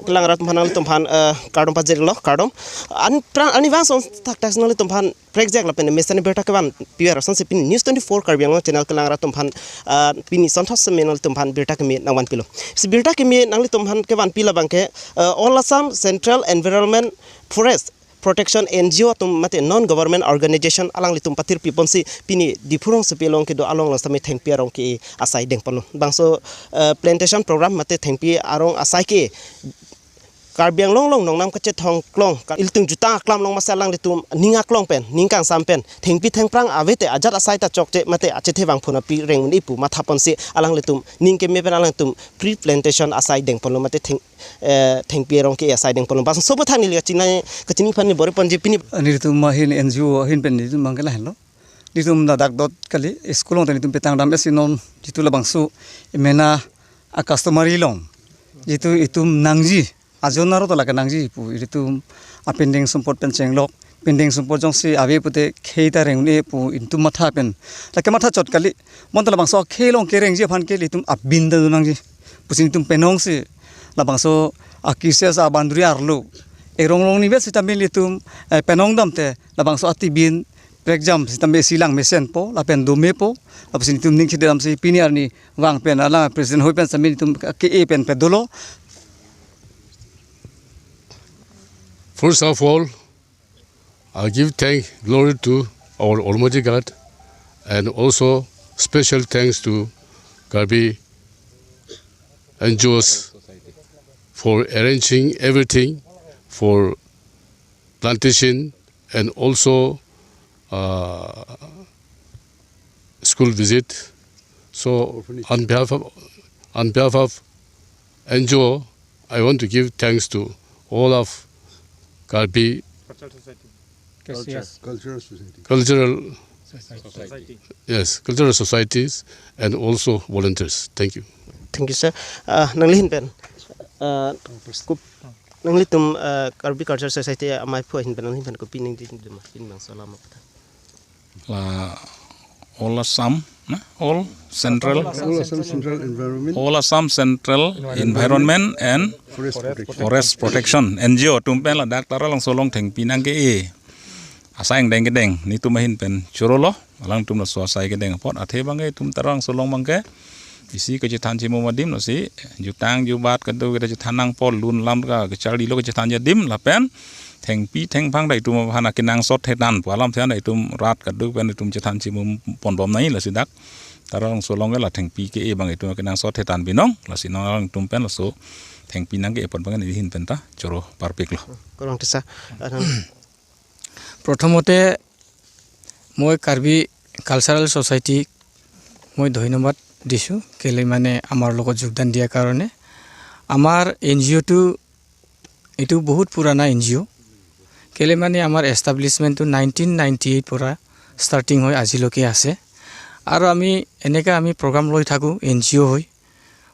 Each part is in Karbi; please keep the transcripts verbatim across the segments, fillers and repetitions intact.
kelang rat aphan nanglitum aphan, eh, kardom pajirlo, kardom. An pran ani vang son thakthak nanglitum aphan prekjak lapen mesen birta kevanpi asonsi pini News twenty-four Karbi Anglong channel kelang rat atum aphan, ah, pini sonthos seme nanglitum aphan birta keme nangvanpilo. Si birta keme nanglitum aphan kevanpi labangke, ah, All Assam Central Environment Forest Protection N G O atum mate non government organization alanglitum pathirpi ponsi pini Diphu rongsopi along kedo along along sitame thengpi arong ke asai dengponlo. Bangso, ah, plantation program mate thengpi arong asai ke Karbi Anglong along nongnam kachethong klong, ka ilitum jutang aklam along masi alanglitum ning aklong pen, ning kangsam pen, thengpi thengphrang ave te ajat asai ta chokche mate achethe vangphu nangpi reng un-e pu matha ponsi alanglitum ning keme pen alanglitum tree plantation asai dengponlo mate theng, eh, thengpi arong ke asai dengponlo. Bangso aphuthak neli kachini, kachini aphan neli bor-iponji pini. Nelitum ahin N G O ahin pen nelitum abang ke lahenlo. Nelitum ladak dot kali, school along ta nelitum petang dam esi non, jitu labangso emena a customary along jitu itum nangji, ajon aro ta lake nangji pu ilitum apindeng sumpot pen chenglok, pindeng sumpot jongsi ave pute khei ta reng un-e pu itum matha pen, lake matha chot kali, bonta labangso akhei along kerengji aphan ke ilitum abin ta nangji pusi nelitum penong si labangso a K C S a boundary arlo erong rong ni vet sitame ilitum, eh, penong damte labangso atibin prekjam sitame isi lang mesenpo lapen domepo, lapusi nelitum ning khede damsi pini arni vang pen alang president hoi pen sitame nelitum ke-e pen pedolo. First of all, I give thank glory to our Almighty God and also special thanks to Karbi N G Os for arranging everything for plantation and also, uh, school visit. So on behalf of, on behalf of N G O, I want to give thanks to all of Karbi Cultural Society. Cultural Society. Cultural, Society. Yes, cultural societies and also volunteers. Thank you. Thank you, sir. Ah, nanglihin pen, ah, kup-, nanglitum, ah, Karbi Cultural Society amaiphu ahin pen nanglihin pen kopi ningje dun ma, pini bangso alam apa? La All Assam, na? All Central, All Assam Central Environment. All Assam Central Environment and Forest Protection. Forest Protection, N G O atum pen ladak Taralangso along thengpi nangke-e asai angdeng kedeng nelitum ahin pen chorolo, alangtum laso asai kedeng apot, athe abangke itum Taralangso along abangke isi kachethan chimum adim, lasi jutang jubat kado kado chethan nangpo, lun lam ka kacharlilo kachethanji adim lapen thengpi thengphrang ta itum aphan akenangsot thetan pu alamthe an itum rat kado pen itum chethan chimum ponbom nangji, lasi dak Taralangso along ke la thengpi ke-e abang itum akenangsot thetan binong, lasi nangtum pen laso thengpi nangke-e apot abang nelihin pen ta choro parpiklo. Kurang tisa, ah, nang- প্ৰথমতে মই কাৰ্বি কালচাৰেল ছ'চাইটিক মই ধন্যবাদ দিছোঁ, কেলে মানে আমাৰ লগত যোগদান দিয়াৰ কাৰণে। আমাৰ এন জি অ'টো এইটো বহুত পুৰণা এন জি অ', কেলে মানে আমাৰ এষ্টাব্লিছমেণ্টটো নাইনটিন নাইনটি এইট পৰা ষ্টাৰ্টিং হৈ আজিলৈকে আছে। আৰু আমি এনেকৈ আমি প্ৰগ্ৰাম লৈ থাকোঁ এন জি অ' হৈ,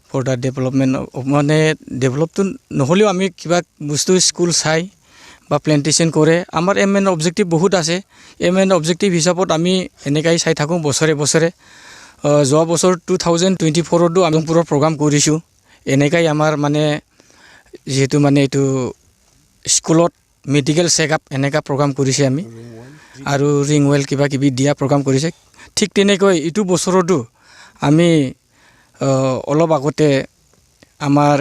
ফৰ দ্য ডেভেলপমেণ্ট অফ, মানে ডেভেলপটো নহ'লেও আমি কিবা বস্তু স্কুল চাই বা প্লেণ্টেশ্যন কৰে। আমাৰ এম এন অবজেক্টিভ বহুত আছে। এম এন অবজেক্টিভ হিচাপত আমি এনেকাই চাই থাকোঁ বছৰে বছৰে। আহ, যোৱা বছৰ টু থাউজেণ্ড টুৱেণ্টি ফ'ৰতো আমি পুৰা প্ৰগ্ৰাম কৰিছোঁ। এনেকাই আমাৰ মানে যিহেতু মানে এইটো স্কুলত মেডিকেল চেকআপ এনেকা প্ৰগ্ৰাম কৰিছে আমি। আৰু ৰিং ৱেল কিবা কিবি দিয়া প্ৰগ্ৰাম কৰিছে। ঠিক তেনেকৈ এইটো বছৰতো আমি, আহ, অলপ আগতে আমাৰ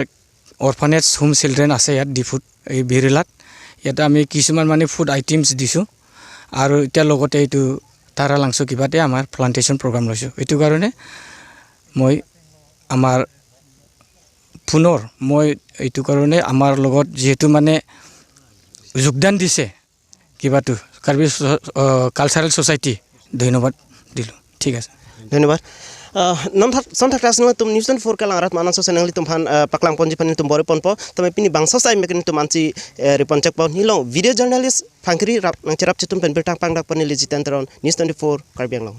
অৰ্ফানেজ হোম চিলড্ৰেন আছে ইয়াত ডিফুত, এই বিৰলাত। ইয়াতে আমি কিছুমান মানে ফুড আইটেমছ দিছোঁ। আৰু এতিয়া লগতে এইটো তাৰালাংচ' কিবাতে আমাৰ প্লাণ্টেশ্যন প্ৰগ্ৰাম লৈছোঁ। এইটো কাৰণে মই আমাৰ পুনৰ মই এইটো কাৰণে আমাৰ লগত যিহেতু মানে যোগদান দিছে কিবাটো কাৰ্বি ছ-, আহ, কালচাৰেল ছ'চাইটি ধন্যবাদ দিলোঁ। ঠিক আছে। ধন্যবাদ। আহ, non thak, son thakthak nanglitum News twenty four kelang arat manang sose nanglitum aphan, ah, paklang ponji aphan nelitum bor-iponpo. Tame pini bangso asai mek nelitum ansi, eh, ri-ponchekpo. Neli along video journalist Phangkri rap nangcherap chitum pen birta pangdakpo, neli Jiten Teron, News twenty four Karbi Anglong.